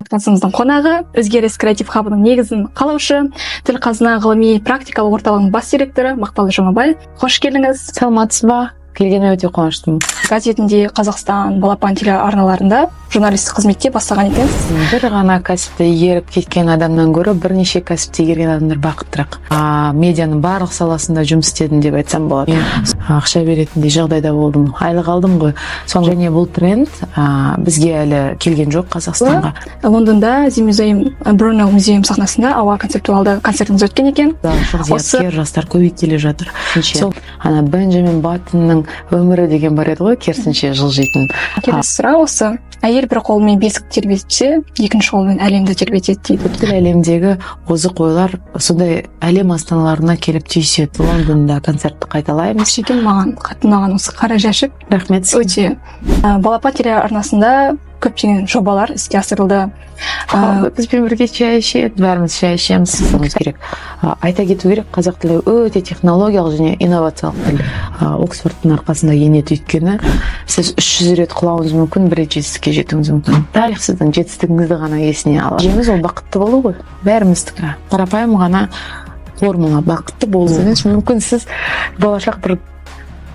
подкастымыздың қонағы, Өзгеріс креатив хабының негізін қалаушы, Тіл Қазына ғылыми практикалық орталығының бас директоры Мақпал Жұмабай. Қош келдіңіз! Саламатсыз ба? Келгеніме өте қуаныштымын. Газетінде, Қазақстан, Балапан телеарналарында журналистік қызметте бастаған екенсіз. Бір ғана кәсіпті игеріп кеткен адамнан гөрі бірнеше кәсіпті игерген адамдар бақыттырақ. Медианың барлық саласында жұмыс істедім деп айтсам болады. Ақша беретіндей жағдайда болдым, айлық алдым ғой. Және бұл тренд бізге әлі келген жоқ, Қазақстанға. Лондонда The Museum, Brunel Museum сахнасында «Ауа» концептуалды концертіңіз өткен екен. Зияткер жастар көбейіп келе жатыр. Сол ана Бенджамин Баттонның өмірі деген бар еді ғой, керісінше жылжитын. Келесі сұрақ осы: әйел бір қолымен бесік тербетсе, екінші қолымен әлемді тербетеді дейді. Бүткіл әлемдегі озық ойлар сондай әлем астаналарына келіп түйіседі. Лондонда концертті қайталаймыз. Екен, маған қатты ұнаған осы қара жәшік. Рахмет. Өте. Балапан телеарнасында көптеген жобалар іске асырылды. Бізбен бірге шай ішеді, бәріміз шай ішеміз. Керек, айта кету керек, қазақ тілі өте технологиялық және инновациялық тіл. Оксфордтың арқасында енеді, өйткені сіз 300 рет құлауыңыз мүмкін, бір рет жетістікке жетуіңіз мүмкін. Тарих сіздің жетістігіңізді ғана есіне алады. Жеңіс — ол бақытты болу ғой, бәріміздікі қарапайым ғана формула — бақытты болу. Мүмкін, сіз болашақ бір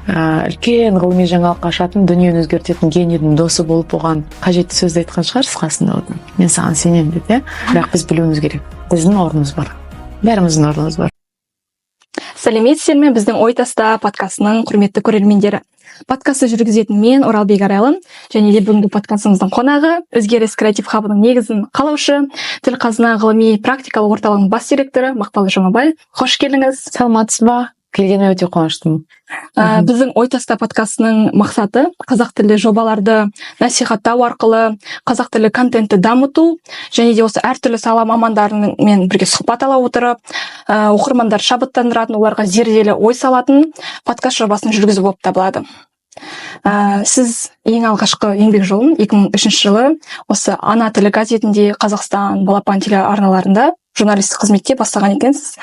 үлкен ғылыми жаңалық ашатын, дүниені өзгертетін генийдің досы болып, оған қажетті сөзді айтқан шығарсыз қасында отырып, «Мен саған сенемін» деп, иә. Бірақ біз білуіміз керек, біздің орнымыз бар, бәріміздің орнымыз бар. Сәлеметсіздер ме, біздің «Ой таста» подкастының құрметті көрермендері! Подкастты жүргізетін мен, Оралбек Арайлым, және де бүгінгі подкастымыздың қонағы, Өзгеріс креатив хабының негізін қалаушы, Тіл Қазына ғылыми практикалық орталығының бас директоры Мақпал Жұмабай. Қош келдіңіз! Саламатсыз ба? Келгеніме өте қуаныштымын. Біздің «Ой таста» подкастының мақсаты — қазақ тілді жобаларды насихаттау арқылы қазақ тілді контентті дамыту және де осы әртүрлі сала мамандарымен бірге сұхбат ала отырып, оқырмандарды шабыттандыратын, оларға зерделі ой салатын подкаст жобасын жүргізу болып табылады. Сіз ең алғашқы еңбек жолын 2003 жылы осы «Ана тілі» газетінде, Қазақстан, Балапан телеарналарында журналистік қызметте бастаған екенсіз.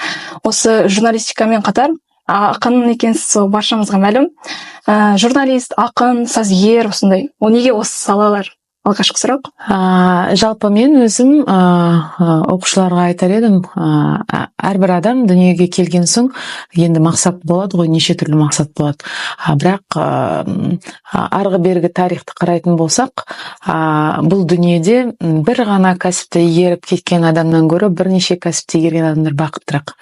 Осы журналистикамен қатар ақын екенсіз, сол баршамызға мәлім. Журналист, ақын, сазгер, осындай, ол неге осы салалар? Алғашқы сұрақ. Жалпы мен өзім оқушыларға айтар едім, әрбір адам дүниеге келген соң енді мақсат болады ғой, неше түрлі мақсат болады. Бірақ арғы бергі тарихты қарайтын болсақ, бұл дүниеде бір ғана кәсіпті игеріп кеткен адамнан гөрі бірнеше кәсіпті игерген адамдар бақыттырақ.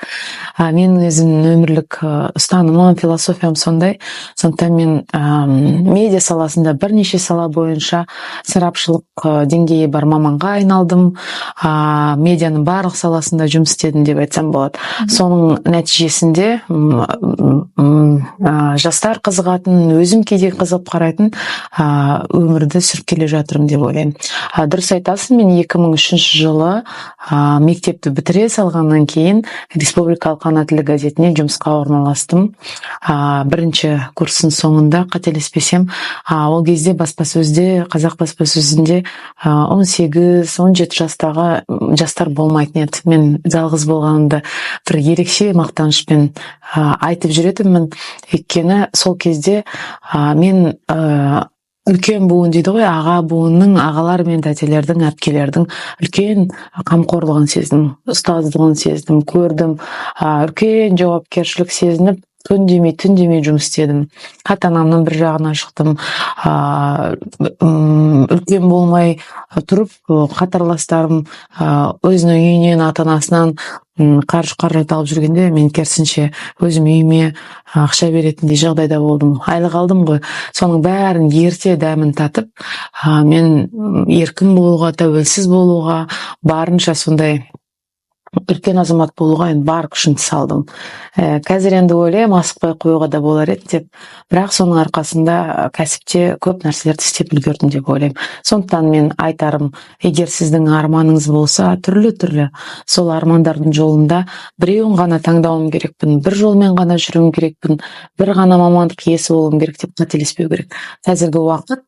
Менің өзімнің өмірлік ұстанымым, философиям сондай. Сондықтан мен медиа саласында бірнеше сала бойынша сарапшылық деңгейі бар маманға айналдым. Медианың барлық саласында жұмыс істедім деп айтсам болады. Соның нәтижесінде жастар қызығатын, өзім кейде қызығып қарайтын өмірді сүріп келе жатырмын деп ойлаймын. Дұрыс айтасың, мен 2003 жылы мектепті бітіре салғаннан кейін республикалық «Ана тілі» газетіне жұмысқа орналастым. Бірінші курстың соңында, қателеспесем. Ол кезде баспасөзде, қазақ баспасөзінде 18-17 жастағы жастар болмайтын еді. Мен жалғыз болғанымды бір ерекше мақтанышпен айтып жүретінмін, өйткені сол кезде мен үлкен буын дейді ғой, аға буынның, ағалар мен тәтелердің, әпкелердің үлкен қамқорлығын сездім, ұстаздығын сездім, көрдім. Үлкен жауапкершілік сезініп, күн демей, түн демей жұмыс істедім. Ата анамның бір жағына шықтым. Үлкен болмай тұрып, қатарластарым өзінің үйінен, ата анасынан қаржы, қаражат алып жүргенде, мен керісінше өзім үйіме ақша беретіндей жағдайда болдым, айлық алдым ғой. Соның бәрін ерте дәмін татып, мен еркін болуға, тәуелсіз болуға, барынша сондай үлкен азамат болуға енді бар күшімді салдым. Қазір енді ойлаймын, асықпай қоюға да болар еді деп, бірақ соның арқасында кәсіпте көп нәрселерді істеп үлгердім деп ойлаймын. Сондықтан мен айтарым: егер сіздің арманыңыз болса, түрлі түрлі, сол армандардың жолында біреуін ғана таңдауым керекпін, бір жолмен ғана жүруім керекпін, бір ғана мамандық иесі болуым керек деп қателеспеу керек. Қазіргі уақыт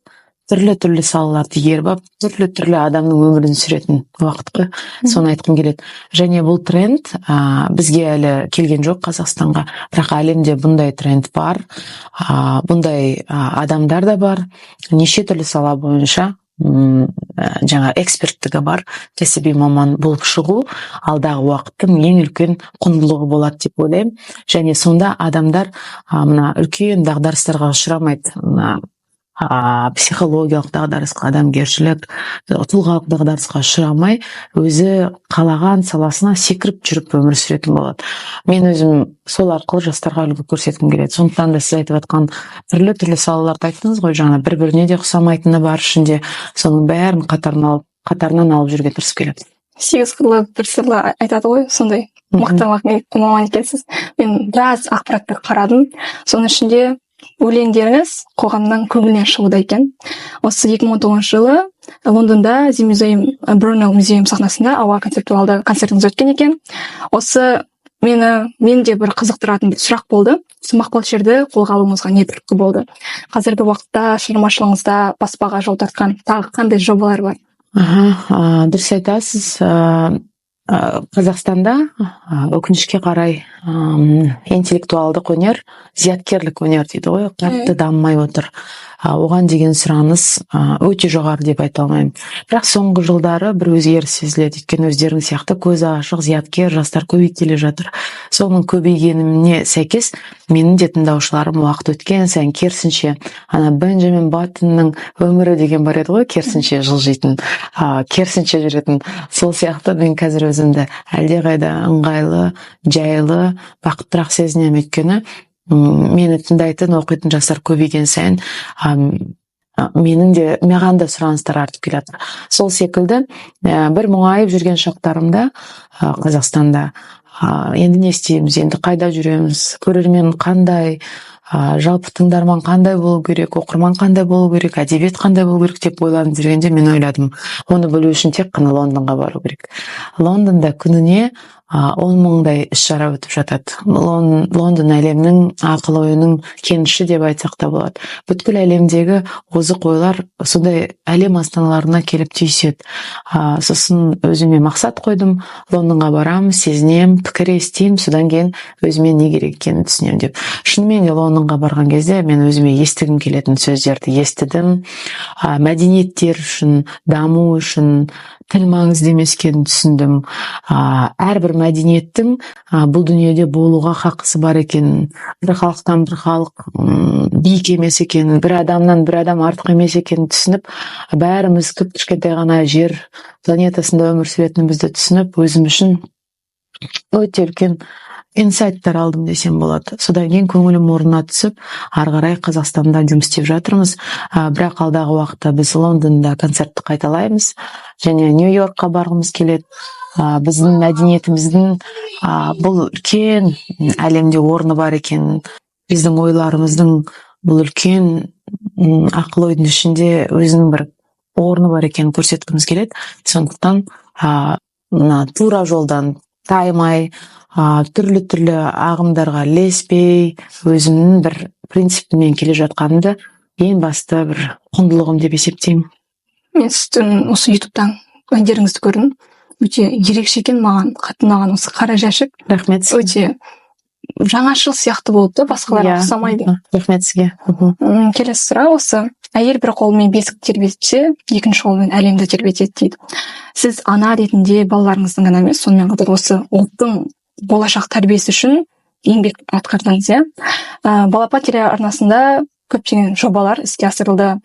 түрлі түрлі салаларды игеріп алып, түрлі түрлі адамның өмірін сүретін уақыт қой. Соны айтқым келеді. Және бұл тренд бізге әлі келген жоқ, Қазақстанға, бірақ әлемде бұндай тренд бар, бұндай адамдар да бар, неше түрлі сала бойынша Жаңа эксперттігі бар кәсіби маман болып шығу алдағы уақыттың ең үлкен құндылығы болады деп ойлаймын. Және сонда адамдар мына үлкен дағдарыстарға ұшырамайды, мына психологиялық дағдарысқа, адамгершілік, тұлғалық дағдарысқа ұшырамай, өзі қалаған саласына секіріп жүріп өмір сүретін болады. Мен өзім сол арқылы жастарға үлгі көрсеткім келеді. Сондықтан да сіз айтып жатқан түрлі түрлі салаларды айттыңыз ғой жаңа, бір біріне де ұқсамайтыны бар ішінде, соның бәрін қатарынан алып, қатарынан алып жүруге тырысып келемін. Сегіз қырлы, бір сырлы айтады ғой, сондай мықты маман екенсіз. Мен біраз ақпараттар қарадым, соның ішінде өлеңдеріңіз қоғамның көңілінен шығуда екен. Осы 2019 жылы Лондонда The Museum, Brunel Museum сахнасында «Ауа» концептуалды концертіңіз өткен екен. Осы мені де бір қызықтыратын бір сұрақ болды: осы «Мақпал шерді» қолға алуыңызға не түрткі болды? Қазіргі уақытта шығармашылығыңызда баспаға жол тартқан тағы қандай жобалар бар? Аха, дұрыс айтасыз. Қазақстанда, өкінішке қарай, интеллектуалдық өнер, зияткерлік өнер дейді ғой, қатты дамымай отыр. Оған деген сұраныс өте жоғары деп айта алмаймын, бірақ соңғы жылдары бір өзгеріс сезіледі, өйткені өздерің сияқты көзі ашық, зияткер жастар көбейіп келе жатыр. Соның көбейгеніне сәйкес менің де тыңдаушыларым уақыт өткен сайын керісінше, ана Бенджамин Баттонның өмірі деген бар еді ғой, керісінше жылжитын, керісінше жүретін, сол сияқты мен қазір өзімді әлдеқайда ыңғайлы, жайлы, бақыттырақ сезінемін, өйткені мені тыңдайтын, оқитын жастар көбейген сайын менің де, маған да сұраныстар артып келе жатыр. Сол секілді бір мұңайып жүрген шақтарымда Қазақстанда енді не істейміз, енді қайда жүреміз, көрермен қандай, жалпы тыңдарман қандай болу керек, оқырман қандай болу керек, әдебиет қандай болу керек деп ойланып жүргенде, мен ойладым: оны білу үшін тек қана Лондонға бару керек. Лондонда күніне 10 мыңдай іс шара өтіп жатады. Лондон әлемнің ақыл ойының кеніші деп айтсақ та болады. Бүткіл әлемдегі озық ойлар сондай әлем астаналарына келіп түйіседі. Сосын өзіме мақсат қойдым: Лондонға барамын, сезінемін, пікір естимін, содан кейін өзіме не керек екенін түсінемін деп. Шынымен де, Лондонға барған кезде мен өзіме естігім келетін сөздерді естідім. Мәдениеттер үшін, даму үшін тіл маңызды емес екенін түсіндім. Әрбір мәдениеттің бұл дүниеде болуға хақысы бар екенін, бір халықтан бір халық биік емес екенін, бір адамнан бір адам артық емес екенін түсініп, бәріміз кіп кішкентай ғана жер планетасында өмір сүретінімізді түсініп, өзім үшін өте үлкен инсайттар алдым десем болады. Содан кейін көңілім орнына түсіп, ары қарай Қазақстанда жұмыс істеп жатырмыз. Бірақ алдағы уақытта біз Лондонда концертті қайталаймыз және Нью Йоркқа барғымыз келеді. Біздің мәдениетіміздің бұл үлкен әлемде орны бар екенін, біздің ойларымыздың бұл үлкен ақыл ойдың ішінде өзінің бір орны бар екенін көрсеткіміз келеді. Сондықтан мына тура жолдан таймай, түрлі түрлі ағымдарға ілеспей, өзімнің бір принципіммен келе жатқанымды ең басты бір құндылығым деп есептеймін. Мен сіздің осы Ютубтан әндеріңізді көрдім, өте ерекше екен. Маған қатты ұнаған осы «Қара жәшік». Рахмет сізге. Өте жаңашыл сияқты болды да, басқаларға ұқсамайды. Рахмет сізге. Келесі сұрақ: осы әйел бір қолымен бесік тербетсе, екінші қолымен әлемді тербетеді дейді. Сіз ана ретінде балаларыңыздың ғана емес, сонымен қатар осы ұлттың болашақ тәрбиесі үшін еңбек атқардыңыз, иә. Балапан телеарнасында көптеген жобалар іске асырылды.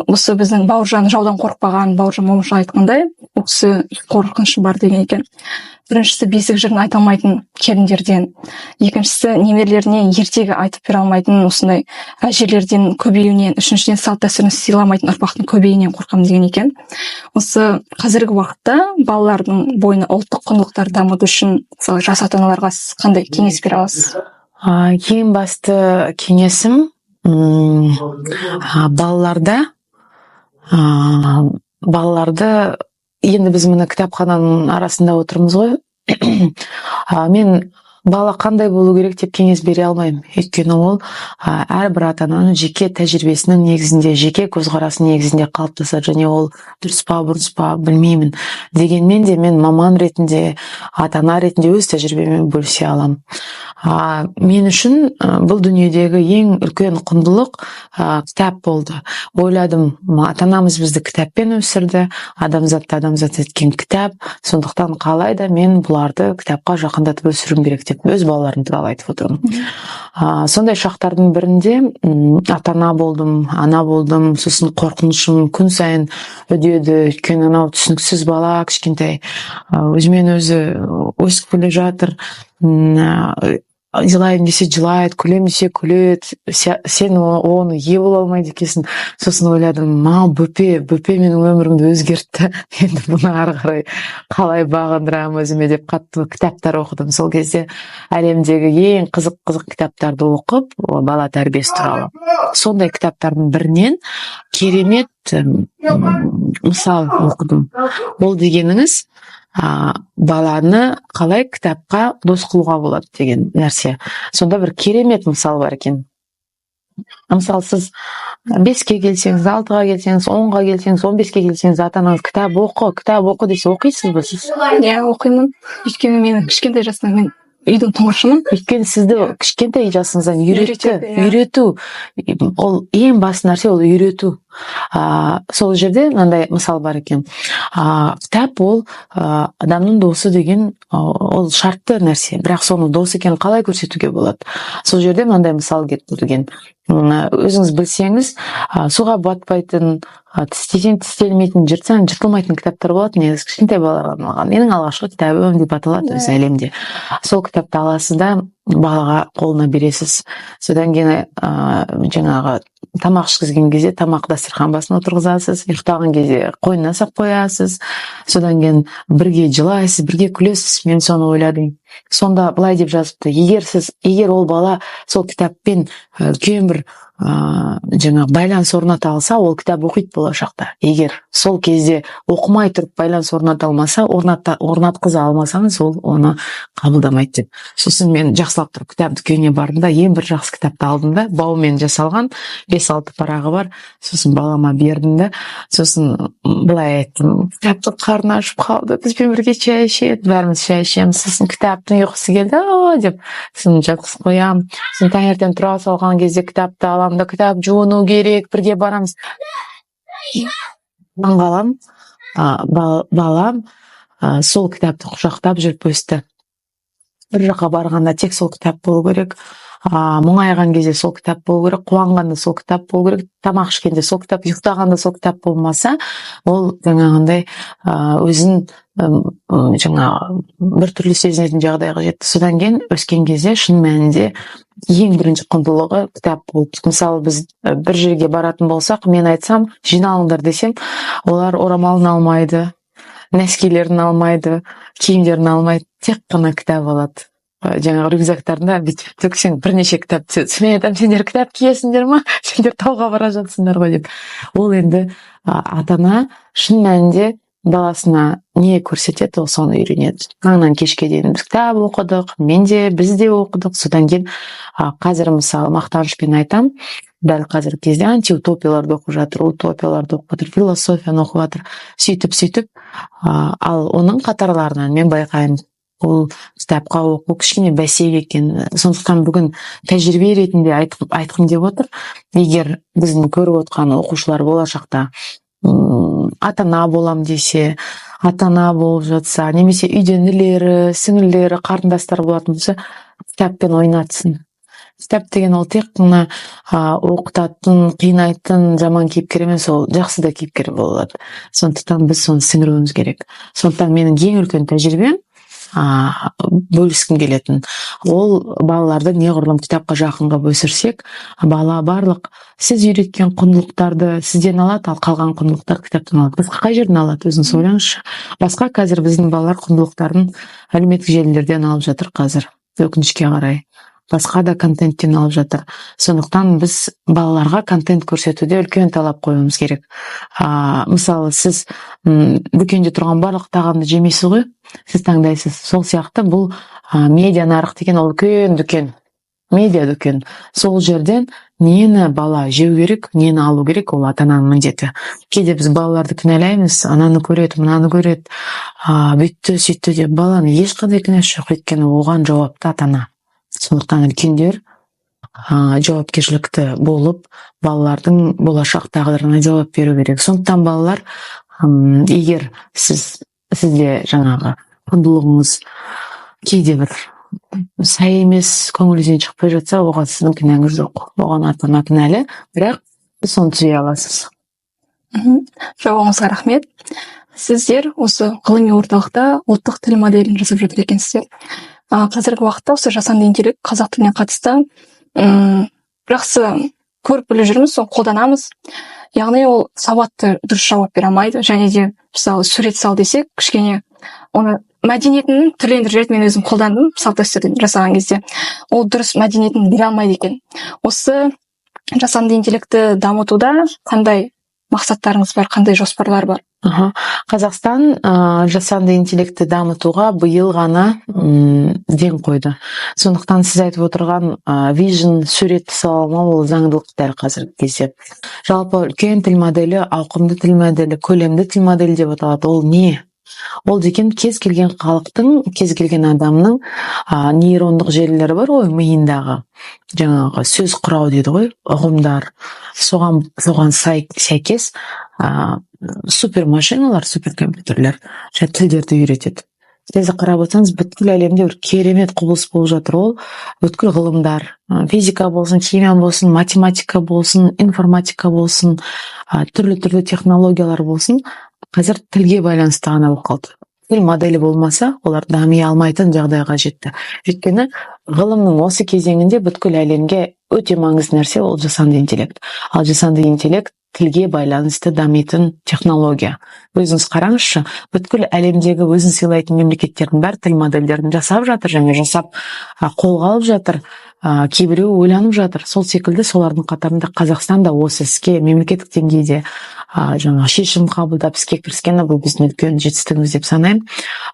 Осы біздің Бауыржан «Жаудан қорықпаған» Бауыржан Момышұлы айтқандай, ол кісі қорқынышы бар деген екен. Біріншісі — бесік жырын айта алмайтын келіндерден, екіншісі — немерелеріне ертегі айтып бере алмайтын осындай әжелерден көбеюінен, үшіншіден — салт дәстүрін сыйламайтын ұрпақтың көбеюінен қорқамын деген екен. Осы қазіргі уақытта балалардың бойына ұлттық құндылықтарды дамыту үшін, мысалы, жас ата аналарға сіз қандай кеңес бере аласыз? Ең басты кеңесім балаларда балаларды, енді біз міне кітапхананың арасында отырмыз ғой, мен Бала қандай болу керек деп кеңес бере алмаймын, өйткені ол әрбір ата ананың жеке тәжірибесінің негізінде, жеке көзқарасының негізінде қалыптасады және ол дұрыс па, бұрыс па, білмеймін. Дегенмен де мен маман ретінде, ата ана ретінде өз тәжірибеммен бөлісе аламын. Мен үшін бұл дүниедегі ең үлкен құндылық кітап болды. Ойладым, ата анамыз бізді кітаппен өсірді, адамзатты адамзат еткен кітап, сондықтан қалай да мен бұларды кітапқа жақындатып өсіруім керек деп өз балаларым туралы айтып отырмын. Сондай шақтардың бірінде ата ана болдым, ана болдым. Сосын қорқынышым күн сайын үдеді, өйткені анау түсініксіз бала кішкентай, өзімен өзі өсіп келе жатыр. Жылайын десе жылайды, күлемін десе күледі, сен оны ие бола алмайды екенсің. Сосын ойладым: мынау бөпе менің өмірімді өзгертті, енді бұны ары қарай қалай бағындырамын өзіме деп қатты кітаптар оқыдым. Сол кезде әлемдегі ең қызық қызық кітаптарды оқып, бала тәрбиесі туралы, сондай кітаптардың бірінен керемет мысал оқыдым. Ол дегеніңіз баланы қалай кітапқа дос қылуға болады деген нәрсе. Сонда бір керемет мысал бар екен. Мысалы, сіз 5-ке келсеңіз, 6-ға келсеңіз, 10-ға келсеңіз, 15-ке келсеңіз, ата анаңыз «Кітап оқы, кітап оқы» десе, оқисыз ба сіз? Иә, оқимын, өйткені мен кішкентай жасымнан, мен үйдің тұңғышымын. Өйткені сізді кішкентай жасыңыздан үйретті. Үйретеді, иә. Үйрету, ол ең басты нәрсе, ол үйрету. Сол жерде мынандай мысал бар екен. Кітап ол адамның досы деген, ол шартты нәрсе, бірақ соны дос екенін қалай көрсетуге болады? Сол жерде мынандай мысал келтірілген. Өзіңіз білсеңіз, суға батпайтын, тістесең тістелмейтін, жыртсаң жыртылмайтын кітаптар болады негізі, кішкентай балаларға арналған. «Менің алғашқы кітабым» деп аталады өзі әлемде. Сол кітапты аласыз да, балаға қолына бересіз. Содан кейін жаңағы тамақ ішкізген кезде тамақ дастархан басына отырғызасыз, ұйықтаған кезде қойнына салып қоясыз. Содан кейін бірге жылайсыз, бірге күлесіз. Мен соны ойладым. Сонда былай деп жазыпты: егер ол бала сол кітаппен үлкен бір жаңағы байланыс орната алса, ол кітап оқиды болашақта. Егер сол кезде оқымай тұрып байланыс орната алмаса, орнатқыза алмасаңыз, ол оны қабылдамайды деп. Сосын мен жақсылап тұрып кітап дүкеніне бардым да, ең бір жақсы кітапты алдым да, баумен жасалған, бес алты парағы бар. Сосын балама бердім да, сосын былай айттым: «Кітаптың қарны ашып қалды, бізбен бірге шай ішеді». Бәріміз шай ішеміз. Сосын кітаптың ұйқысы келді «О» деп, сосын жатқызып қоямын. Сосын таңертең тұра салған кезде кітапты аламын да: «Кітап, жуыну керек, бірге барамыз». Таңғаламын, балам сол кітапты құшақтап жүріп өсті. Бір жаққа барғанда тек сол кітап болу керек, мұңайған кезде сол кітап болу керек, қуанғанда сол кітап болу керек, тамақ ішкенде сол кітап, ұйықтағанда сол кітап болмаса, ол жаңағындай өзін жаңағы біртүрлі сезінетін жағдайға жетті. Содан кейін өскен кезде шын мәнінде ең бірінші құндылығы кітап болды. Мысалы, біз бір жерге баратын болсақ, мен айтсам, «Жиналыңдар» десем, олар орамалын алмайды, нәскилерін алмайды, киімдерін алмайды, тек қана кітап алады. Жаңағы рюкзактарында бүйтіп төксең, бірнеше кітап түседі. Мен айтамын: «Сендер кітап киесіңдер ма? Сендер тауға бара жатсыңдар ғой», — деп. Ол енді ата ана шын мәнінде баласына не көрсетеді, ол соны үйренеді. Таңнан кешке дейін біз кітап оқыдық, мен де, біз де оқыдық. Содан кейін қазір, мысалы, мақтанышпен айтамын, дәл қазіргі кезде антиутопияларды оқып жатыр, утопияларды оқып жатыр, философияны оқып жатыр. Сөйтіп сөйтіп ал оның қатарларынан мен байқаймын, ол кітапқа оқу кішкене бәсек екен. Сондықтан бүгін тәжірибе ретінде айтқым келіп отыр: егер біздің көріп отқан оқушылар болашақта ата ана болам десе, ата ана болып жатса немесе үйде інілері, сіңілілері, қарындастары болатын болса, кітаппен ойнатсын. Кітап деген ол тек қана оқытатын, қинайтын жаман кейіпкер емес, ол жақсы да кейіпкер бола алады. Сондықтан біз соны сіңіруіміз керек. Сондықтан менің ең үлкен тәжірибем, бөліскім келетін, ол балаларды неғұрлым кітапқа жақын қылып өсірсек, бала барлық сіз үйреткен құндылықтарды сізден алады, ал қалған құндылықтарды кітаптан алады. Басқа қай жерден алады, өзіңіз ойлаңызшы? Басқа қазір біздің балалар құндылықтарын әлеуметтік желілерден алып жатыр қазір, өкінішке қарай, басқа да контенттен алып жатыр. Сондықтан біз балаларға контент көрсетуде үлкен талап қоюымыз керек. Мысалы, сіз дүкенде тұрған барлық тағамды жемейсіз ғой, сіз таңдайсыз. Сол сияқты бұл Медиа нарық деген ол үлкен дүкен, медиа дүкен. Сол жерден нені бала жеу керек, нені алу керек, ол ата ананың міндеті. Кейде біз балаларды кінәлаймыз: ананы көреді, мынаны көреді, бүйтті, сөйтті деп. Баланың ешқандай кінәсі жоқ, өйткені оған жауапты ата ана. Сондықтан үлкендер жауапкершілікті болып, балалардың болашақ тағдырына жауап беру керек. Сондықтан балалар, егер сізде жаңағы құндылығыңыз кейде бір сай емес, көңіліңізден шықпай жатса, оған сіздің кінәңіз жоқ, оған ата ана кінәлі, бірақ сіз соны түзей аласыз. Жауабыңызға рахмет. Сіздер осы ғылыми орталықта ұлттық тіл моделін жасап жатыр екенсіздер. Қазіргі уақытта осы жасанды интеллект қазақ тіліне қатысты жақсы көріп біліп жүрміз, соны қолданамыз. Яғни ол сауатты дұрыс жауап бере алмайды және де, мысалы, сурет сал десек, кішкене оны мәдениетін түрлендіріп жібереді. Мен өзім қолдандым, салт дәстүрді жасаған кезде ол дұрыс мәдениетін бере алмайды екен. Осы жасанды интеллектті дамытуда қандай мақсаттарыңыз бар, қандай жоспарлар бар? Аха. Қазақстан жасанды интеллектті дамытуға биыл ғана ден қойды. Сондықтан сіз айтып отырған vision, суретті сала алмау, ол заңдылық дәл қазіргі кезде. Жалпы үлкен тіл моделі, ауқымды тіл моделі, көлемді тіл моделі деп аталады. Ол не? Ол деген кез келген халықтың, кез келген адамның нейрондық желілері бар ғой, миындағы жаңағы сөз құрау дейді ғой, ұғымдар, соған сәйкес супермашиналар, суперкомпьютерлер жаңа тілдерді үйретеді. Қазір қарап отырсаңыз, бүткіл әлемде бір керемет құбылыс болып жатыр. Ол бүткіл ғылымдар, физика болсын, химия болсын, математика болсын, информатика болсын, түрлі түрлі технологиялар болсын, қазір тілге байланысты ғана болып қалды. Тіл моделі болмаса, олар дами алмайтын жағдайға жетті. Өйткені ғылымның осы кезеңінде бүткіл әлемге өте маңызды нәрсе ол жасанды интеллект. Ал жасанды интеллект тілге байланысты дамитын технология. Өзіңіз қараңызшы, бүткіл әлемдегі өзін сыйлайтын мемлекеттердің бәрі тіл модельдерін жасап жатыр және жасап, қолға алып жатыр, кейбіреуі ойланып жатыр. Сол секілді солардың қатарында Қазақстан да осы іске мемлекеттік деңгейде жаңағы шешім қабылдап, іске кіріскені, бұл біздің үлкен жетістігіміз деп санаймын.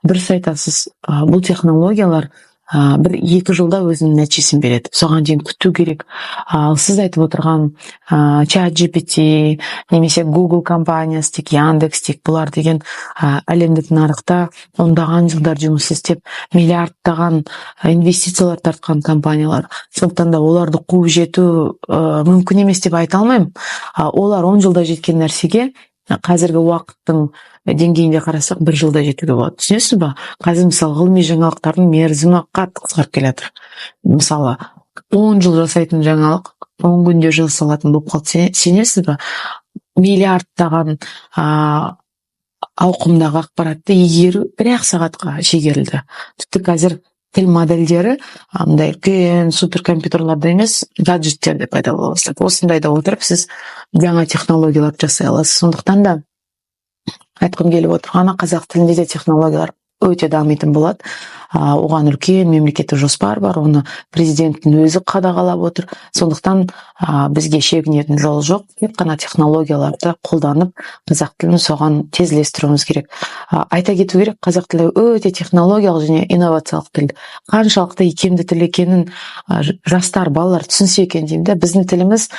Дұрыс айтасыз, бұл технологиялар 1-2 жылда өзінің нәтижесін береді, соған дейін күту керек. Ал сіз айтып отырған чат GPT немесе Google компаниясы тек, Яндекс тек, бұлар деген әлемдік нарықта ондаған жылдар жұмыс істеп, миллиардтаған инвестициялар тартқан компаниялар. Сондықтан да оларды қуып жету мүмкін емес деп айта алмаймын. Олар 10 жылда жеткен нәрсеге қазіргі уақыттың деңгейінде қарасақ, бір жылда жетуге болады, түсінесіз ба? Қазір, мысалы, ғылыми жаңалықтардың мерзімі қатты қысқарып келе жатыр. Мысалы, 10 жыл жасайтын жаңалық 10 күнде жасалатын болып қалды, сенесіз ба? Миллиардтаған ауқымдағы ақпаратты игеру бір ақ сағатқа шегерілді. Тіпті қазір тіл модельдері мындай үлкен суперкомпьютерларда емес, гаджеттерде пайда бола бастады. Осындайда отырып сіз жаңа технологияларды жасай аласыз. Сондықтан да айтқым келіп отырғаны, қазақ тілінде де технологиялар өте дамитын болады. Оған үлкен мемлекеттік жоспар бар, оны президенттің өзі қадағалап отыр. Сондықтан бізге шегінетін жол жоқ, тек қана технологияларды қолданып, қазақ тілін соған тезлестіруіміз керек. Айта кету керек, қазақ тілі өте технологиялық және инновациялық тіл. Қаншалықты икемді тіл екенін жастар, балалар түсінсе екен деймін да. Біздің тіліміз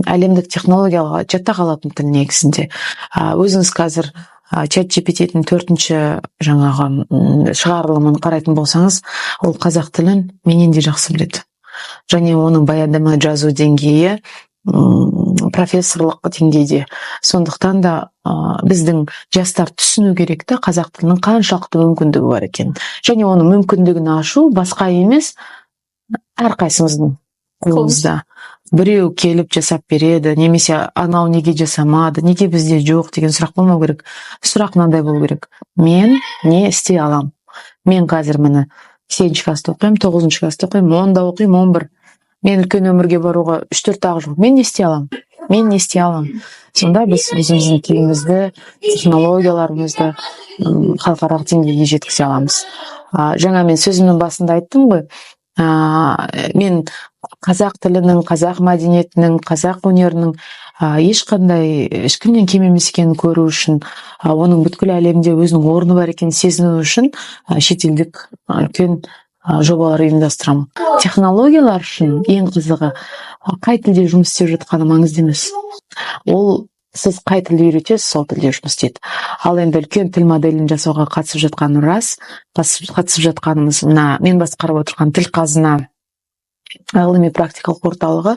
әлемдік технологияға жата қалатын тіл негізінде. Өзіңіз қазір чат GPT-дің төртінші жаңағы шығарылымын қарайтын болсаңыз, ол қазақ тілін менен де жақсы біледі және оның баяндама жазу деңгейі профессорлық деңгейде. Сондықтан да біздің жастар түсіну керек та, қазақ тілінің қаншалықты мүмкіндігі бар екенін және оның мүмкіндігін ашу басқа емес, әрқайсымыздың қолымызда. Біреу келіп жасап береді немесе анау неге жасамады, неге бізде жоқ деген сұрақ болмау керек. Сұрақ мынандай болу керек: мен не істей аламын? Мен қазір, міне, сегізінші класста оқимын, тоғызыншы класста оқимын, 10-да оқимын, 11. Мен үлкен өмірге баруға үш төрт ақ жыл. Мен не істей аламын? Мен не істей аламын? Сонда біз өзіміздің тілімізді, технологияларымызды халықаралық деңгейге жеткізе аламыз. Жаңа мен сөзімнің басында айттым ғой, мен қазақ тілінің, қазақ мәдениетінің, қазақ өнерінің ешқандай ешкімнен кем емес екенін көру үшін, оның бүткіл әлемде өзінің орны бар екенін сезіну үшін шетелдік үлкен жобалар ұйымдастырамын. Технологиялар үшін ең қызығы, қай тілде жұмыс істеп жатқаны маңызды емес, ол сіз қай тілде үйретесіз, сол тілде жұмыс істейді. Ал енді үлкен тіл моделін жасауға қатысып жатқаным рас. Қатысып жатқанымыз мына мен басқарып отырған «Тіл қазына» ғылыми практикалық орталығы.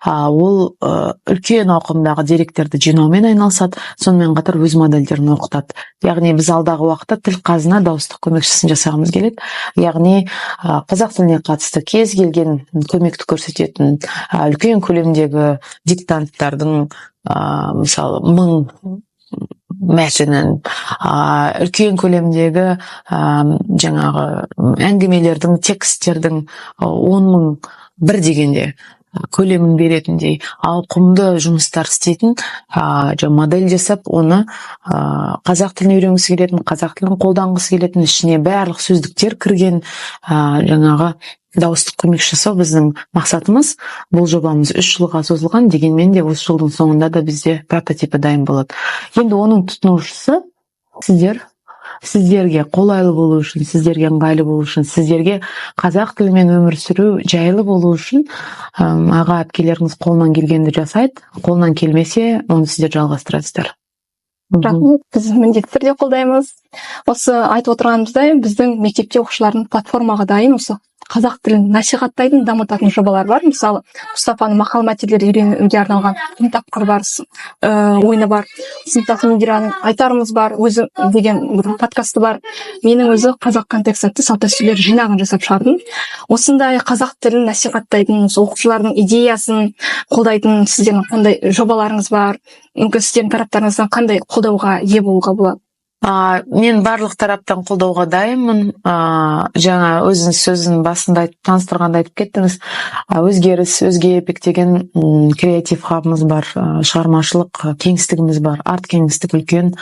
Ол үлкен ауқымдағы деректерді жинаумен айналысады, сонымен қатар өз модельдерін оқытады. Яғни біз алдағы уақытта «Тіл қазына» дауыстық көмекшісін жасағымыз келеді, яғни қазақ тіліне қатысты кез келген көмекті көрсететін, үлкен көлемдегі диктанттардың, мысалы, 1000 мәтінін, үлкен көлемдегі жаңағы әңгімелердің, тексттердің 10 000 бір дегенде көлемін беретіндей ауқымды жұмыстар істейтін модель жасап, оны қазақ тілін үйренгісі келетін, қазақ тілін қолданғысы келетін, ішіне барлық сөздіктер кірген жаңағы дауыстық көмекші жасау біздің мақсатымыз. Бұл жобамыз 3 жылға созылған, дегенмен де осы жылдың соңында да бізде прототипі дайын болады. Енді оның тұтынушысы сіздер. Сіздерге қолайлы болу үшін, сіздерге ыңғайлы болу үшін, сіздерге қазақ тілімен өмір сүру жайлы болу үшін аға әпкелеріңіз қолынан келгенді жасайды. Қолынан келмесе, оны сіздер жалғастырасыздар. Рахмет, біз міндетті түрде қолдаймыз. Осы айтып отырғанымыздай, біздің мектепте оқушылардың платформаға дайын осы қазақ тілін насихаттайтын, дамытатын жобалар бар. Мысалы, Мұстафаның мақал мәтелдер үйренуге арналған «Күн тапқыр барыс» ойыны бар, сыныптас Индираның «Айтарымыз бар» өзі деген бір подкасты бар. Менің өзі «Қазақ контекст» атты салт дәстүрлер жинағын жасап шығардым. Осындай қазақ тілін насихаттайтын, осы оқушылардың идеясын қолдайтын сіздердің қандай жобаларыңыз бар? Мүмкін, сіздердің тараптарыңыздан қандай қолдауға ие болуға болады? Мен барлық тараптан қолдауға дайынмын. Жаңа өзіңіз сөздің басында айтып, таныстырғанда айтып кеттіңіз. «Өзгеріс, өзге эпик» деген креатив хабымыз бар, шығармашылық кеңістігіміз бар. Арт кеңістік, үлкен,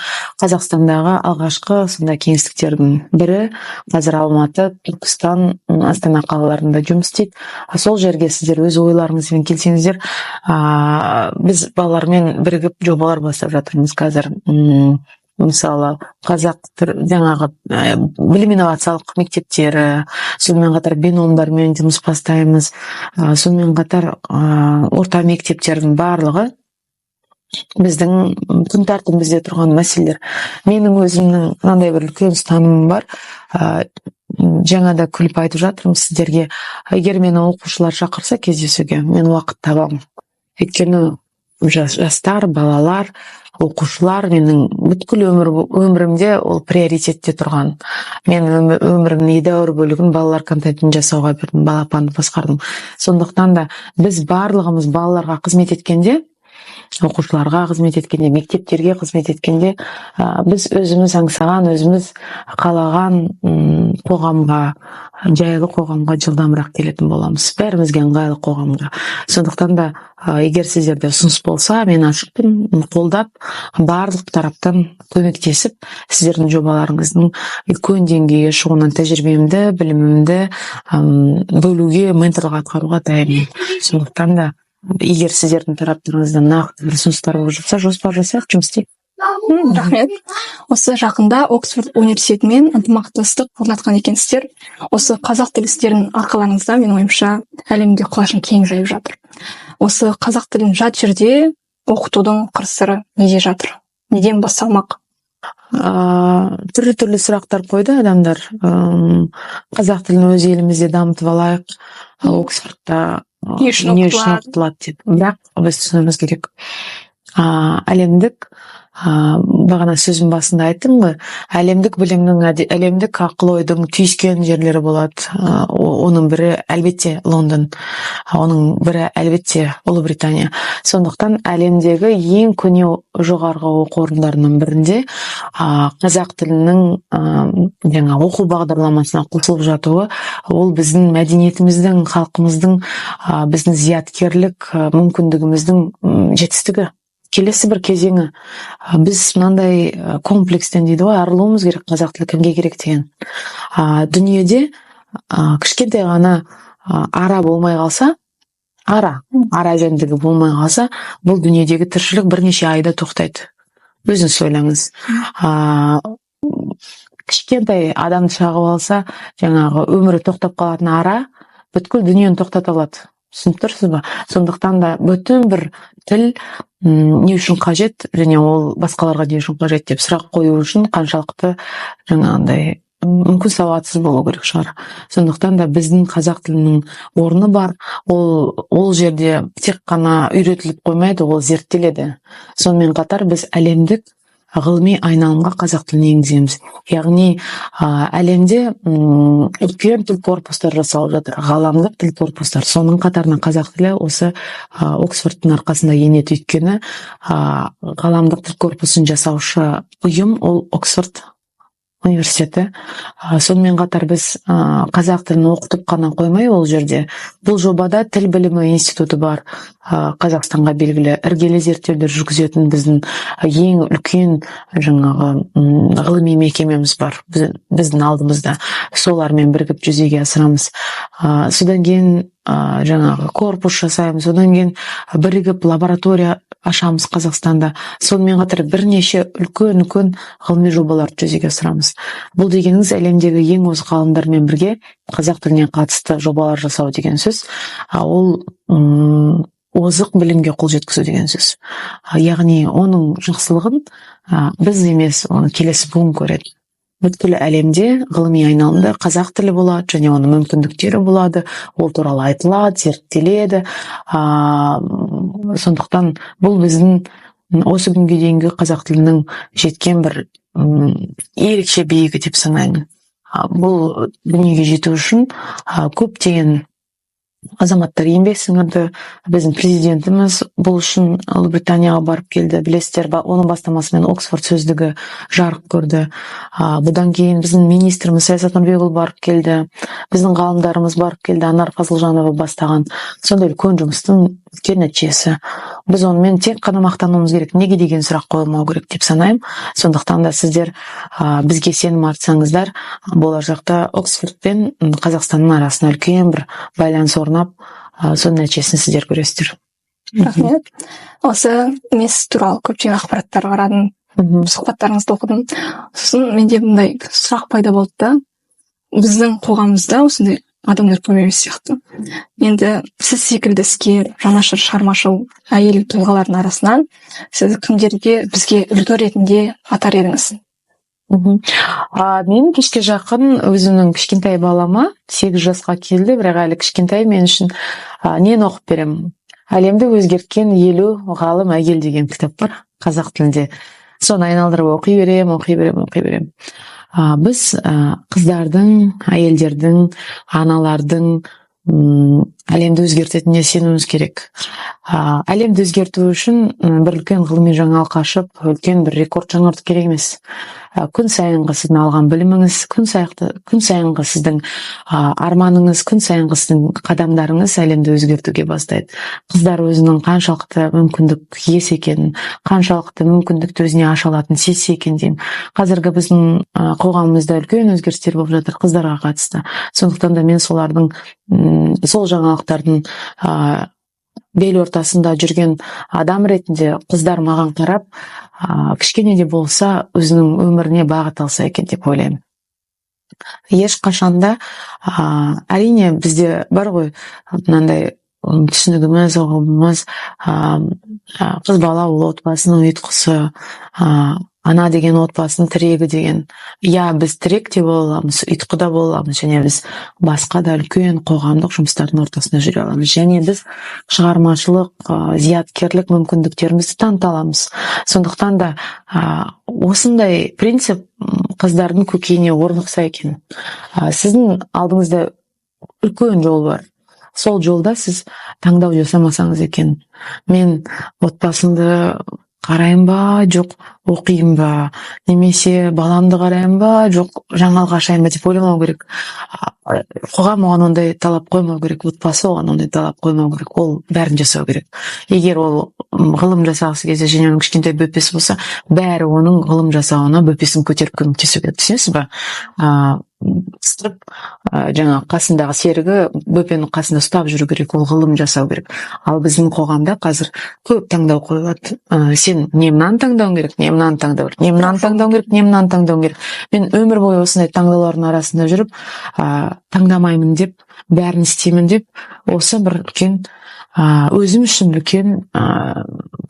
Қазақстандағы алғашқы сондай кеңістіктердің бірі. Қазір Алматы, Түркістан, Астана қалаларында жұмыс істейді. Сол жерге сіздер өз ойларыңызбен келсеңіздер, біз балалармен бірігіп жобалар бастап жатырмыз қазір. Мысалы, қазақ жаңағы білім инновациялық мектептері, сонымен қатар биномдармен жұмыс бастаймыз. Сонымен қатар орта мектептердің барлығы біздің күн тәртібімізде тұрған мәселелер. Менің өзімнің мынандай бір үлкен ұстанымым бар. Жаңа да күліп айтып жатырмын сіздерге: егер мені оқушылар шақырса кездесуге, мен уақыт табамын, өйткені жастар, балалар, оқушылар менің бүткіл өмірімде ол приоритетте тұрған. Мен өмірімнің едәуір бөлігін балалар контентін жасауға бердім, «Балапанды» басқардым. Сондықтан да біз барлығымыз балаларға қызмет еткенде, оқушыларға қызмет еткенде, мектептерге қызмет еткенде, біз өзіміз аңсаған, өзіміз қалаған қоғамға, жайлы қоғамға жылдамырақ келетін боламыз, бәрімізге ыңғайлы қоғамға. Сондықтан да егер сіздерде ұсыныс болса, мен ашықпын, қолдап, барлық тараптан көмектесіп, сіздердің жобаларыңыздың үлкен деңгейге шығуына тәжірибемді, білімімді бөлуге, менторлық атқаруға дайынмын. Сондықтан да егер сіздердің тараптарыңыздан нақты бір ұсыныстар болып жатса, жоспар жасайық, жұмыс істейік. Рахмет. Осы жақында Оксфорд университетімен ынтымақтастық орнатқан екенсіздер. Осы қазақ тілі сіздердің арқаларыңызда, менің ойымша, әлемге құлашын кең жайып жатыр. Осы қазақ тілін жат жерде оқытудың қыр сыры неде жатыр, неден басталмақ? Түрлі түрлі сұрақтар қойды адамдар. Қазақ тілін өз елімізде дамытып алайық, Оксфордта не үшін не үшін оқытылады? оқытылады деп. Бірақ біз түсінуіміз керек, әлемдік, бағана сөздің басында айттым ғой, әлемдік білімнің, әлемдік ақыл ойдың түйіскен жерлері болады. Оның бірі, әлбетте, Лондон, оның бірі, әлбетте, Ұлыбритания. Сондықтан әлемдегі ең көне жоғарғы оқу орындарының бірінде қазақ тілінің жаңа оқу бағдарламасына қосылып жатуы, ол біздің мәдениетіміздің, халқымыздың, біздің зияткерлік мүмкіндігіміздің жетістігі, келесі бір кезеңі. Біз мынандай комплекстен дейді ғой, арылуымыз керек, қазақ тілі кімге керек деген. Дүниеде кішкентай ғана ара болмай қалса, ара жәндігі болмай қалса, бұл дүниедегі тіршілік бірнеше айда тоқтайды. Өзіңіз ойлаңыз. Кішкентай адамды шағып алса, жаңағы өмірі тоқтап қалатын ара бүткіл дүниені тоқтата алады, түсініп тұрсыз ба? Сондықтан да бүтін бір тіл не үшін қажет және ол басқаларға не үшін қажет деп сұрақ қою үшін қаншалықты жаңағындай мүмкін сауатсыз болу керек шығар. Сондықтан да біздің қазақ тілінің орны бар. Ол жерде тек қана үйретіліп қоймайды, ол зерттеледі. Сонымен қатар біз әлемдік ғылыми айналымға қазақ тілін енгіземіз, яғни әлемде үлкен тіл корпустар жасалып жатыр, ғаламдық тіл корпустар. Соның қатарына қазақ тілі осы Оксфордтың арқасында енеді, өйткені ғаламдық тіл корпусын жасаушы ұйым ол Оксфорд университеті. Сонымен қатар біз қазақ тілін оқытып қана қоймай, ол жерде бұл жобада Тіл білімі институты бар, Қазақстанға белгілі іргелі зерттеулер жүргізетін біздің ең үлкен жаңағы ғылыми мекемеміз бар біздің алдымызда, солармен бірігіп жүзеге асырамыз. Содан кейін жаңағы корпус жасаймыз, одан кейін бірігіп лаборатория ашамыз Қазақстанда. Сонымен қатар бірнеше үлкен үлкен ғылыми жобаларды жүзеге асырамыз. Бұл дегеніңіз әлемдегі ең озық ғалымдармен бірге қазақ тіліне қатысты жобалар жасау деген сөз. Ол озық білімге қол жеткізу деген сөз. Яғни оның жақсылығын біз емес, оны келесі буын көреді. Бүткіл әлемде ғылыми айналымда қазақ тілі болады және оның мүмкіндіктері болады, ол туралы айтылады, зерттеледі. Сондықтан бұл біздің осы күнге дейінгі қазақ тілінің жеткен бір ерекше биігі деп санаймын. Бұл дүниеге жету үшін көптеген азаматтар еңбек сіңірді. Біздің президентіміз бұл үшін Ұлыбританияға барып келді, білесіздер, оның бастамасымен Оксфорд сөздігі жарық көрді. Бұдан кейін біздің министріміз Саясат Нұрбекұлы барып келді, біздің ғалымдарымыз барып келді, Анар Фазылжанова бастаған. Сондай үлкен жұмыстың үлкен нәтижесі. Біз онымен тек қана мақтануымыз керек, неге деген сұрақ қойылмау керек деп санаймын. Сондықтан да сіздер бізге сенім артсаңыздар, болашақта Оксфорд пен Қазақстанның арасында үлкен бір байланыс орнап, соның нәтижесін сіздер көресіздер. Рахмет. Осы мен сіз туралы көптеген ақпараттар қарадым, сұхбаттарыңызды оқыдым. Сосын менде мындай сұрақ пайда болды да: біздің қоғамымызда осындай адамдар көп емес сияқты. Енді сіз секілді іскер, жанашыр, шығармашыл әйел тұлғалардың арасынан сіз кімдерге бізге үлгі ретінде атар едіңіз? Мен кешке жақын өзімнің кішкентай балама, 8 жасқа келді, бірақ әлі кішкентай мен үшін, нені оқып беремін? «Әлемді өзгерткен 50 ғалым әйел» деген кітап бар қазақ тілінде. Соны айналдырып оқи беремін, оқи беремін, оқи беремін. Біз қыздардың, әйелдердің, аналардың әлемді өзгертетініне сенуіміз керек. Әлемді өзгерту үшін бір үлкен ғылыми жаңалық ашып, үлкен бір рекорд жаңарту керек емес. Күн сайынғы сіздің алған біліміңіз, күн сайынғы сіздің арманыңыз, күн сайынғы сіздің қадамдарыңыз әлемді өзгертуге бастайды. Қыздар өзінің қаншалықты мүмкіндік иесі екенін, қаншалықты мүмкіндікті өзіне аша алатынын сезсе екен деймін. Қазіргі біздің қоғамымызда үлкен өзгерістер болып жатыр қыздарға қатысты. Сондықтан да мен солардың сол жаңалықтардың бел ортасында жүрген адам ретінде қыздар маған қарап, кішкене де болса өзінің өміріне бағыт алса екен деп ойлаймын. Ешқашанда әрине, бізде бар ғой мынандай түсінігіміз, ұғымымыз: қыз бала ол отбасының ұйытқысы, ана деген отбасының тірегі деген. Иә, біз тірек те бола аламыз, ұйытқы да бола аламыз және біз басқа да үлкен қоғамдық жұмыстардың ортасында жүре аламыз және біз шығармашылық, зияткерлік мүмкіндіктерімізді таныта аламыз. Сондықтан да осындай принцип қыздардың көкейіне орнықса екен. Сіздің алдыңызда үлкен жол бар, сол жолда сіз таңдау жасамасаңыз екен: мен отбасымды қарайын ба, жоқ оқиын ба, немесе баламды қарайын ба, жоқ жаңалық ашайын ба деп ойламау керек. Қоғам оған ондай талап қоймау керек, отбасы оған ондай талап қоймау керек, ол бәрін жасау керек. Егер ол ғылым жасағысы келсе және оның кішкентай бөпесі болса, бәрі оның ғылым жасауына бөпесін көтеріп көмектесу керек, түсінесіз ба? Қыстырып, жаңағы қасындағы серігі бөпенің қасында ұстап жүру керек, ол ғылым жасау керек. Ал біздің қоғамда қазір көп таңдау қойылады. Сен не мынаны таңдауың керек, не мынаны таңдау керек, не мынаны таңдауың керек, не мынаны таңдауың керек. Мен өмір бойы осындай таңдаулардың арасында жүріп, таңдамаймын деп, бәрін істеймін деп, осы бір үлкен, өзім үшін үлкен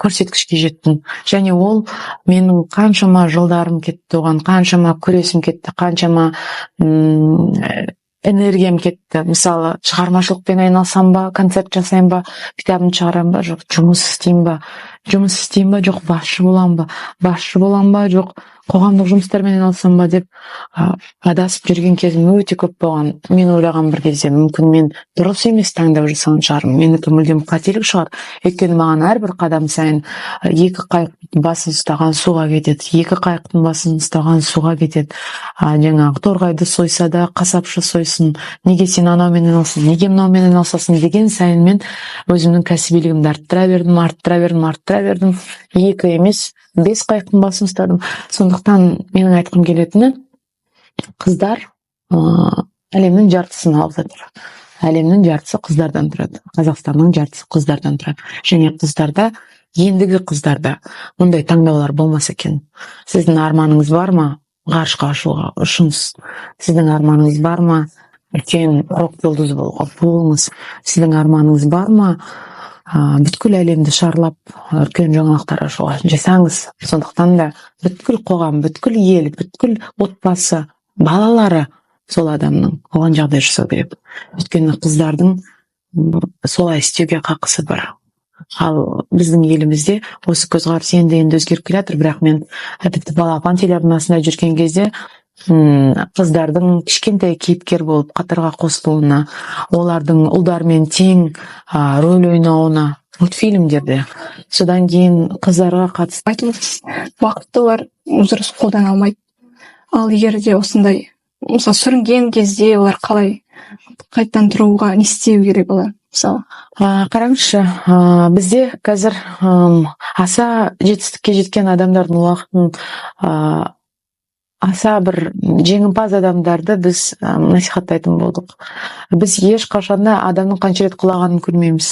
көрсеткішке жеттім. Және ол менің қаншама жылдарым кетті оған, қаншама күресім кетті, қаншама энергиям кетті. Мысалы, шығармашылықпен айналысам ба, концерт жасаймын ба, кітабымды шығарамын ба, жоқ, жұмыс істеймін ба, жұмыс істеймін ба, жоқ, басшы боламын ба, басшы боламын ба, жоқ, қоғамдық жұмыстармен айналысамын ба деп адасып жүрген кезім өте көп болған. Мен ойлағанмын бір кезде, мүмкін, мен дұрыс емес таңдау жасаған шығармын, менікі мүлдем қателік шығар, өйткені маған әрбір қадам сайын екі қайықтың басын ұстаған суға кетеді, екі қайықтың басын ұстаған суға кетеді, жаңағы торғайды сойса да, қасапшы сойсын, неге сен анаумен айналысасың, неге мынаумен айналысасың деген сайын мен өзімнің кәсібилігімді арттыра бердім, арттыра бердім, арттыра бердім. Екі емес, бес қайықтың басын ұстадым. Сондықтан менің айтқым келетіні: қыздар әлемнің жартысын алып жатыр. Әлемнің жартысы қыздардан тұрады, Қазақстанның жартысы қыздардан тұрады. Және қыздарда, ендігі қыздарда мұндай таңдаулар болмаса екен. Сіздің арманыңыз бар ма ғарышқа ұшуға? Ұшыңыз. Сіздің арманыңыз бар ма үлкен рок жұлдызы болуға? Болыңыз. Сіздің арманыңыз бар ма бүткіл әлемді шарлап, үлкен жаңалықтар ашуға? Жасаңыз. Сондықтан да бүткіл қоғам, бүткіл ел, бүткіл отбасы, балалары сол адамның оған жағдай жасау керек, өйткені қыздардың солай істеуге қақысы бар. Ал біздің елімізде осы көзқарас енді енді өзгеріп келе жатыр. Бірақ мен тіпті «Балапан» телеарнасында жүрген кезде қыздардың кішкентай кейіпкер болып қатарға қосылуына, олардың ұлдармен тең рөл ойнауына мультфильмдерде, содан кейін қыздарға қатысты Айтылып, уақытты олар дұрыс қолдана алмайды. Ал егер де осындай, мысалы, сүрінген кезде олар қалай қайтадан тұруға, не істеу керек олар, мысалы? Қараңызшы, бізде қазір аса жетістікке жеткен адамдардың уақытын, аса бір жеңімпаз адамдарды біз насихаттайтын болдық. Біз ешқашан да адамның қанша рет құлағанын көрмейміз,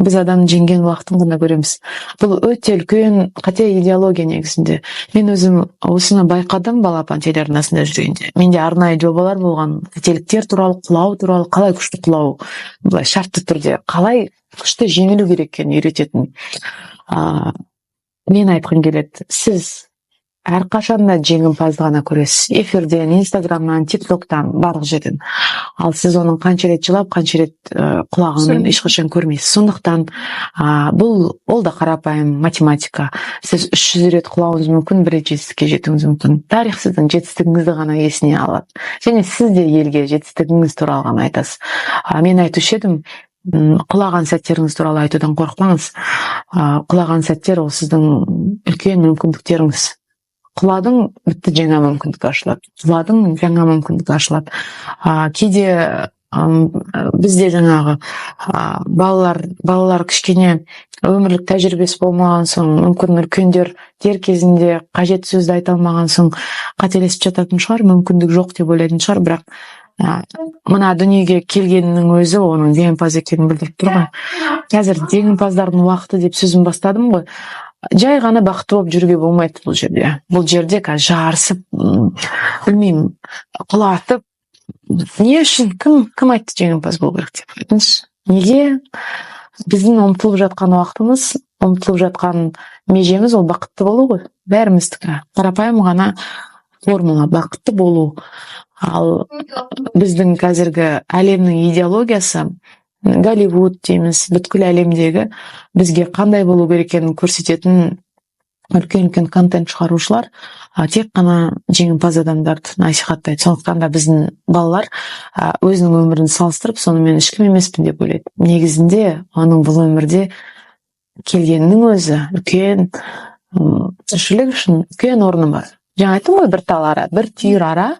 біз адамның жеңген уақытын ғана көреміз. Бұл өте үлкен қате идеология негізінде. Мен өзім осыны байқадым «Балапан» телеарнасында жүргенде. Менде арнайы жобалар болған қателіктер туралы, құлау туралы, қалай күшті құлау, былай шартты түрде қалай күшті жеңілу керек екенін үйрететін. Мен айтқым келеді: сіз әрқашан да жеңімпазды ғана көресіз эфирден, Инстаграмнан, Тик Токтан, барлық жерден. Ал сіз оның қанша рет жылап, қанша рет құлағанын ешқашан көрмейсіз. Сондықтан бұл ол да қарапайым математика: сіз 300 рет құлауыңыз мүмкін, бір рет жетістікке жетуіңіз мүмкін. Тарих сіздің жетістігіңізді ғана есіне алады және сіз де елге жетістігіңіз туралы ғана айтасыз. Мен айтушы едім, құлаған сәттеріңіз туралы айтудан қорықпаңыз. Құлаған сәттер — ол сіздің үлкен мүмкіндіктеріңіз. Құладың, бітті, жаңа мүмкіндік ашылады. Құладың, жаңа мүмкіндік ашылады. Кейде бізде жаңағы балалар кішкене өмірлік тәжірибесі болмаған соң, мүмкін, үлкендер дер кезінде қажетті сөзді айта алмаған соң қателесіп жататын шығар, мүмкіндік жоқ деп ойлайтын шығар. Бірақ мына дүниеге келгенінің өзі оның жеңімпаз екенін білдіріп тұр ғой. Қазір жеңімпаздардың уақыты деп сөзін бастадым ғой. Жай ғана бақытты болып жүруге болмайды бұл жерде. Бұл жерде қазір жарысып, білмеймін, құлатып, не үшін, кім айтты жеңімпаз болу керек деп, айтыңызшы, неге? Біздің ұмтылып жатқан уақытымыз, ұмтылып жатқан межеміз — ол бақытты болу ғой бәріміздікі. Қарапайым ғана формула — бақытты болу. Ал біздің қазіргі әлемнің идеологиясы, Голливуд дейміз, бүткіл әлемдегі бізге қандай болу керек екенін көрсететін үлкен үлкен контент шығарушылар тек қана жеңімпаз адамдарды насихаттайды. Сондықтан да біздің балалар өзінің өмірін салыстырып, сонымен ешкім емеспін деп ойлайды. Негізінде оның бұл өмірде келгенінің өзі үлкен, тіршілік үшін үлкен орны бар. Жаңа айттым ғой, бір тал ара, бір түйір ара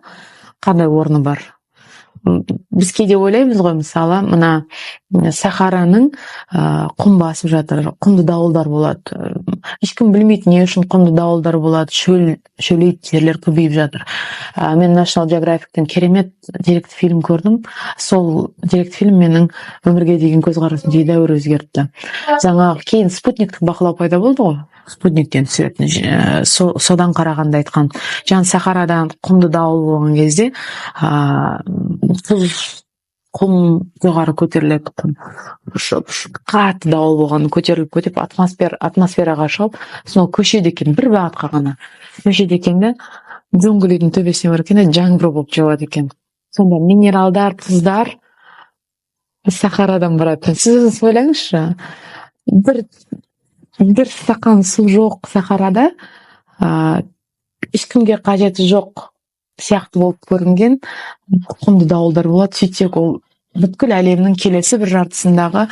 қандай орны бар. Біз кейде ойлаймыз ғой, мысалы, мына Сахараның құм басып жатыр, құмды дауылдар болады. Ешкім білмейді, не үшін құмды дауылдар болады, шөлейт жерлер көбейіп жатыр. Мен National Geographicтен керемет деректі фильм көрдім. Сол деректі фильм менің өмірге деген көзқарасымды едәуір өзгертті. Жаңағы кейін спутниктік бақылау пайда болды ғой, спутниктен түсіретін. Содан қарағанда айтқан, жаңа Сахарадан құмды дауыл болған кезде тұз, құм жоғары көтеріледі. Құм ұшып ұшып, қатты дауыл болған, көтеріліп көтеріп атмосфераға шығып, сосын ол көшеді екен, бір бағытқа ғана көшеді екен да, джунглидің төбесіне барып екен да, жаңбыр болып жауады екен. Сонда минералдар, тұздар Сахарадан барады. Сіз өзіңіз ойлаңызшы, бір стақан су жоқ Сахарада, ешкімге қажеті жоқ сияқты болып көрінген құмды дауылдар болады. Сөйтсек, ол бүткіл әлемнің келесі бір жартысындағы,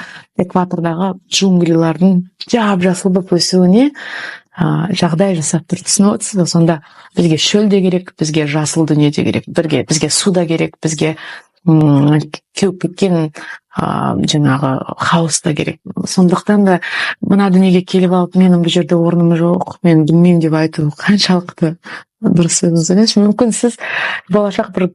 экватордағы джунглилардың жап жасыл болып өсуіне жағдай жасап тұр. Түсініп отырсыз ба? Сонда бізге шөл де керек, бізге жасыл дүние де керек, бірге бізге су да керек, бізге кеуіп кеткен жаңағы хаос та керек. Сондықтан да мына дүниеге келіп алып, менің бұл жерде орным жоқ, мен білмеймін деп айту қаншалықты дұрыс, өзіңіз ойлаңызшы. Мүмкін, сіз болашақ бір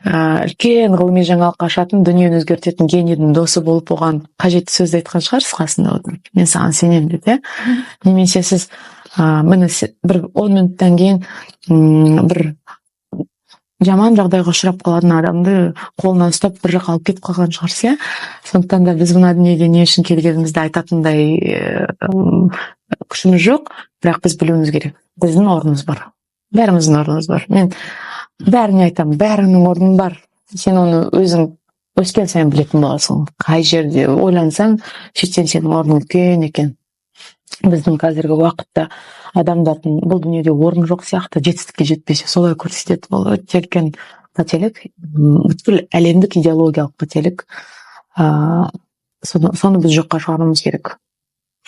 үлкен ғылыми жаңалық ашатын, дүниені өзгертетін генийдің досы болып, оған қажетті сөзді айтқан шығарсыз қасында отырып, мен саған сенемін деп, иә. Немесе сіз міне, бір 10 минуттан кейін бір жаман жағдайға ұшырап қалатын адамды қолынан ұстап, бір жаққа алып кетіп қалған шығарсыз, иә. Сондықтан да біз мына дүниеге не үшін келгенімізді айтатындай күшіміз жоқ, бірақ біз білуіміз керек, біздің орнымыз бар, бәріміздің орнымыз бар. Мен бәріне айтамын: бәрінің орны бар. Сен оны өзің өскен сайын білетін боласың. Қай жерде ойлансаң, сөйтсең, сенің орның үлкен екен. Біздің қазіргі уақытта адамдардың бұл дүниеде орны жоқ сияқты, жетістікке жетпесе, солай көрсетеді. Ол өте үлкен қателік, бүткіл әлемдік идеологиялық қателік. Соны біз жоққа шығаруымыз керек.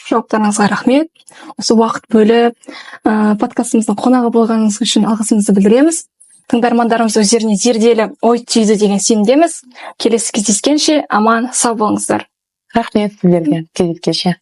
Жауаптарыңызға рахмет. Осы уақыт бөліп, подкастымыздың қонағы болғаныңыз үшін алғысымызды білдіреміз. Тыңдармандарымыз өздеріне зерделі ой түйді деген сенімдеміз. Келесі кездескенше аман сау болыңыздар. Рахмет сіздерге, кездескенше.